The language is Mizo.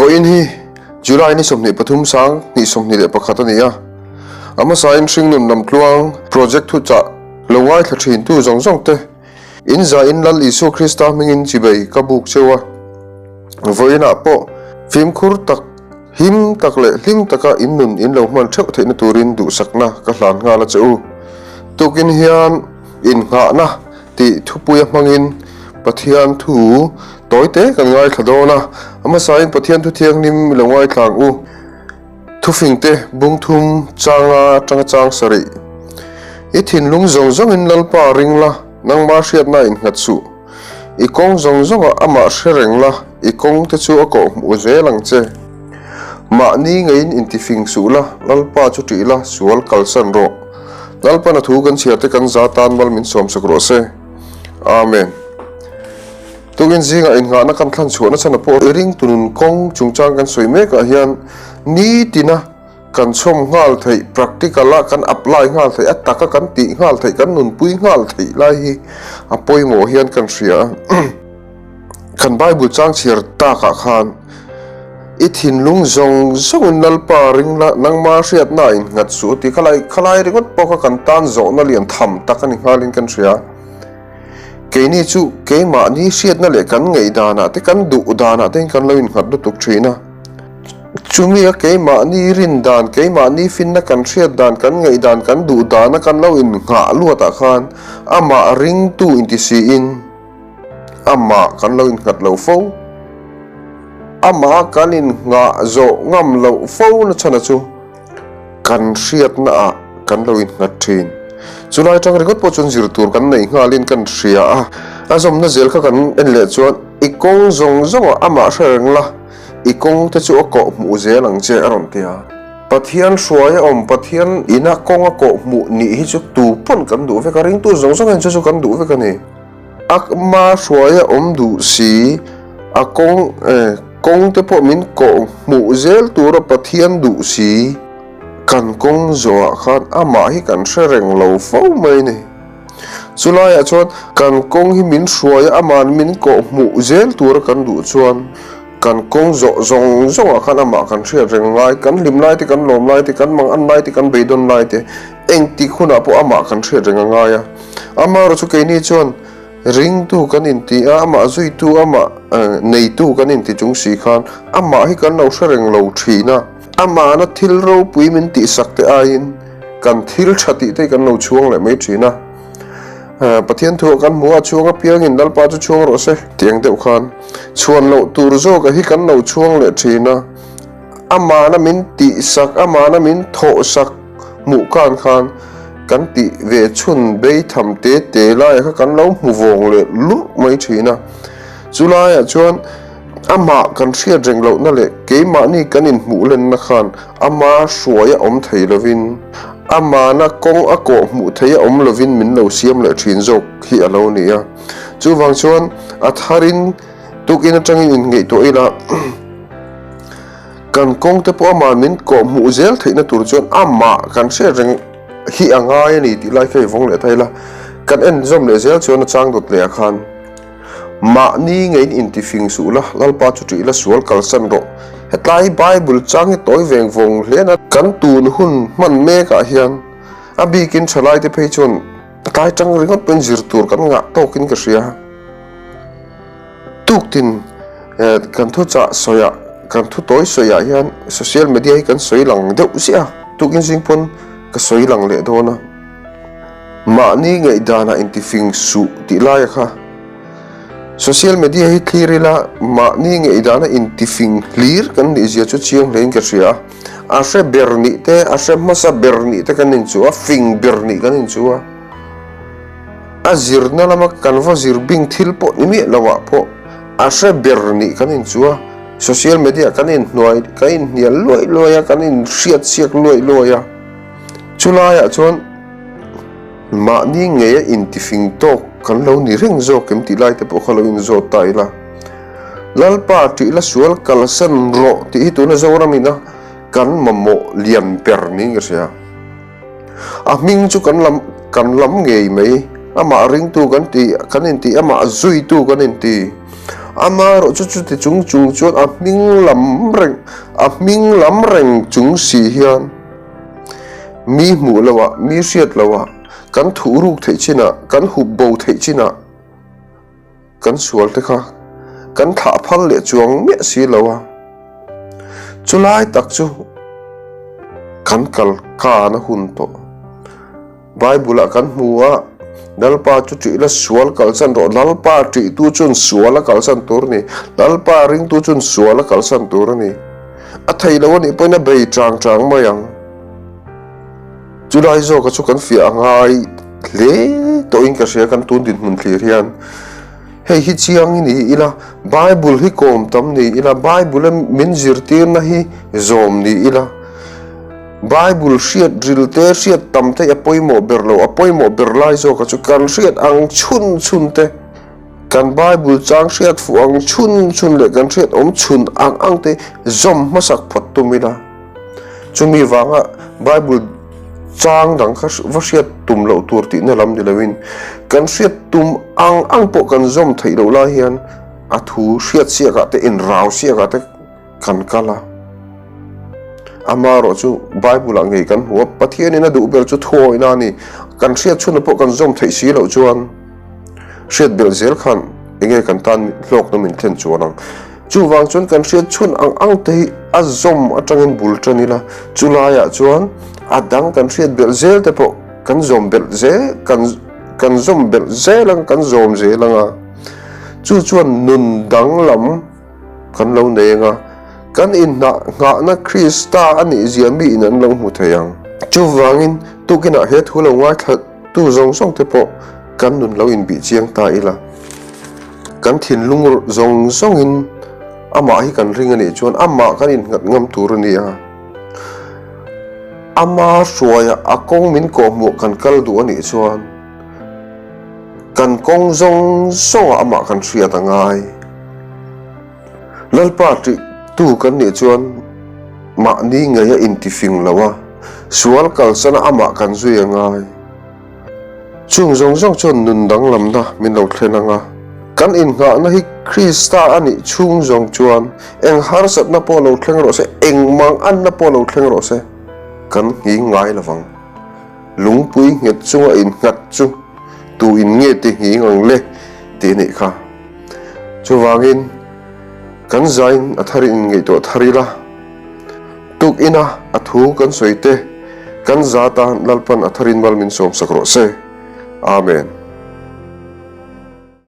Vawiin hi July ni 23 sang hnih 21 a ni a, a hmasain hringnun lamtluang project thuchah lo ngaithla thintu zawng zawng te in zain Lal Isua Krista hmingin chibei ka buk cheu a. Vawiinah pawh fimkhur tak, him tak leh hlim taka in nun in lo hman theuh theihna turin duhsakna ka hlan nghal a che u. Tukin hian innghahna tih thupuia hmangin Pathian thu tawite kan ngaithla dawn a, a hmasain Pathian thu thianghlim i lo ngaithla ang u. Thufingte bungthum changa atanga chang sarih. I thinlung zawng zawngin Lalpa ring la, nangmah hriatna innghat suh. I kawng zawng zawngah amah hre reng la, i kawng te chu a kawh hmuh zel ang che. Mahni ngeiin intifing suh la, Lalpa chu ṭih la, sual kalsan rawh. Lalpan a thu kan chhiar te kan za tan mal min sawmsak rawh se. Amen. Tukin zingah innghahna kan thlan chhuahna chhan a pawh i ring tunun kawng chungchang kan sawi mekah hian nitina kan chhawm nghal theih, practical a kan apply nghal theih, a taka kan tih nghal theih, kan nunpui nghal theih lai hi a pawimawh hian kan hria a. Kan Bible chang chhiar takah khan i thinlung zawng zawngin Lalpa ring la, nangma hriatna innghat suh tih khalai khalai ringawt pawh kha kan tan zawhna lian tham tak a ni nghalin kan hria. Keini chu keimahni hriatna leh kan ngaihdanah te kan duh danah te kan lo innghat lutuk thin a. Chumi a keimahni rin dan, keimahni finna kan hriat dan, kan ngaihdan, kan duh dana kan lo innghah luatah khan amah ringtu inti siin amah kan lo innghat lo fo. Amah kan innghah zawh ngam loh fo na chhana chu Kan hriatna ah kan lo innghat thin. Chulai atang ringawt pawh chuan zir tur kan nei nghalin kan hria a. A zawmna zel kha kan en leh chuan i kawng zawng zawng ah amah hre reng la, i kawng te chu a kawh hmuh zel ang che a rawn ti a. Pathian hruai a awm, Pathian ina kawng a kawh hmuh nih hi chu tu pawn kan duh vek a, ringtu zawng zawng hian chu chu kan duh vek a ni. A hma hruai a awm duh si, a kawng eh kawng te pawh min kawh hmuh zel tura Pathian duh si, kan kawng zawhah khan amah hi kan hre reng lo fo mai ni. Chulaiah chuan kan kawng hi min hruai a, ama'n min kawh hmuh zel tura kan duh chuan kan kawng zawh zawng zawngah khan amah kan hriat reng lai, kan hlim lai te, kan lawm lai te, kan mang an lai te, kan beidawn lai te, engtik hunah pawh amah kan hriat reng a ngai a. Amaherawh chu keini chuan ringtu kan inti a, amah zuitu, amah neitu kan inti chung si khan amah hi kan lo hre reng lo thin a. Amahna thil ropui min tihsak te aiin kan thil tha tih te hi kan lo chhuang leh mai thin a. Pathian thuah kan hmu a, chhuang apiangin Lalpa chu chhuang rawh se tiang deuh khan chhuan loh tur zawka hi kan lo chhuang leh thin a. Amahna min tihsak, amahna min thawhsak hmuh khan khan kan tih ve chhun bei tham te te laiah kha kan lo hmu vawng leh lurh mai thin a. Chu laiah chuan amah kan hriat reng lohna leh keimahni kan inhmuh lenna khan ama hruai a awm thei lovin, amahna kawng a kawh hmuh thei a awm lovin min lo siam leh thin zawk hi a lo ni a. Chuvang chuan a tharin tukin atangin inngaihtuah ila. Kan kawng te pawh amah min kawh hmuh zel theihna tur chuan amah kan hriat reng hi a ngai a ni tih lai kha i vawng leh thei la. Kan en zawm leh zel chuan a chang dawt leh ah khan mahni ngeiin intifing suh la, Lalpa chu ṭih la sual kalsan rawh. Hetlai Bible chang hi tawi veng vawng hle na. Kan tun hun hman mek ah hian a bikin ṭhalai te phei chuan tlai ṭang ringawt pawhin zir tur kan ngah tawkin ka hria. Tuktin kan thuchah sawiah, kan thu tawi sawiah hian social media hi kan sawi lang deuh ziah a, tukin zing pawn ka sawi lang leh dawn a. Mahni ngaihdanah intifing suh tih laia kha social media hi thlir ila mahni ngaihdana intifing hlir kan nih zia chu chiang hlein ka hria a. A hre ber nih te, a hre hmasa ber nih te kan inchuh a, fing ber nih kan inchuh a. A zirna lama kan va zir bing thil pawh ni miah lo ah pawh a hre ber nih kan inchu a, social media kan inhnuai kan inhnial luai luai a, kan inhriat siak luai luai a. Chulaiah chuan mahni ngeia intifing tawk kan lo ni reng zawk em tih lai te pawh kha lo inzawt ta ila. Lalpa ṭih la sual kalsan rawh tih hi tuna Zoram ina kan mamawh lian ber niin ka hria. A hming chu kan lam kan lam ngei mai. Amah ringtu kan ti kan inti, amah zuitu kan inti. Amaherawhchu chuti chung chung chuan a hming lam reng, a hming lam reng chung si hian mi hmuh loh ah, mi hriat loh ah, kan thuhruk theih chin ah, kan hup bo theih chin ah kan sual te kha kan thlah phal leh chuang miah si lo a. Chulai tak chu kan kal kan a hun tawh. Bible-ah kan hmu a, Lalpa chu ṭih la sual kalsan rawh, Lalpa ṭihtu chuan sual a kalsan tur a ni, Lalpa ringtu chuan sual a kalsan tur a ni. A thei lo a nih pawhin a bei chang chang mai ang. Chulai zawka chu kan fiah a ngai hle tawhin ka hria kan tun dinhmun thlir hian. Hei hi chiang i ni ila, Bible hi kawm tam ni ila, Bible-a min zirtirna hi zawm ni ila, Bible hriat ril te, hriat tam te a pawimawh ber lo, a pawimawh ber lai zawka chu kan hriat ang chhun chhun te, kan Bible chang hriat fuh ang chhun chhun leh kan hriat awm chhun ang ang te zawm hmasak phawt tum ila. Chumi vanga Bible chang dang kha va hriat tum loh tur tihna lam ni loin kan hriat tum ang ang pawh kan zawm theih loh lai hian a thu hriat siakah te inrau siakah te kan kal a. Amaherawh chu Bible ah ngei kan hmu a, Pathianin a duh ber chu thuawihna a ni. Kan hriat chhunah pawh kan zawm theih si loh chuan hriat belh zel khan enge kan tan hlawkna min thlen chuan ang. Chuvang chuan kan hriat chhun ang ang te hi a zawm atangin bul tan ila, chulaiah chuan a dang kan hriat belh zel te pawh kan zawm belh zel kan kan zawm belh zel ang kan zawm zel ang a, chu chuan nun danglam kan lo nei ang a, kan inhnah nghahna Krista a nih zia miin an lo hmu thei ang. Chuvangin tukinah he thu lo ngaithla tu zawng zawng te pawh kan nun lo inbih chiang ta ila. Kan thinlung zawng zawngin amah hi kan ring a nih chuan amah kan innghat ngam tur a ni a. Ama hruaia a kawng min kawhhmuh kan kal duh a nih chuan kan kawng zawng zawngah amah kan hriat a ngai. Lalpa ṭihtu kan nih chuan mahni ngei a intifing lo a, sual kalsana amah kan zui a ngai. Chung zawng zawng chuan nun danglamna min lo thlen ang a, kan innghahna hi Krista a nih chhung zawng chuan eng harsatna pawh lo thleng rawh se, eng manganna pawh lo thleng rawh se, kan nghing ngai lo vang. Lungpui nghet chunga innghat chu tu in nge ti nghing ang le tih a nih kha. Chuvangin, kan zain a tharin inngaihtuah thar ila, Tuk ina a thu kan sawi te, kan za tan Lalpan a tharin mal min sawmsak rawh se. Amen.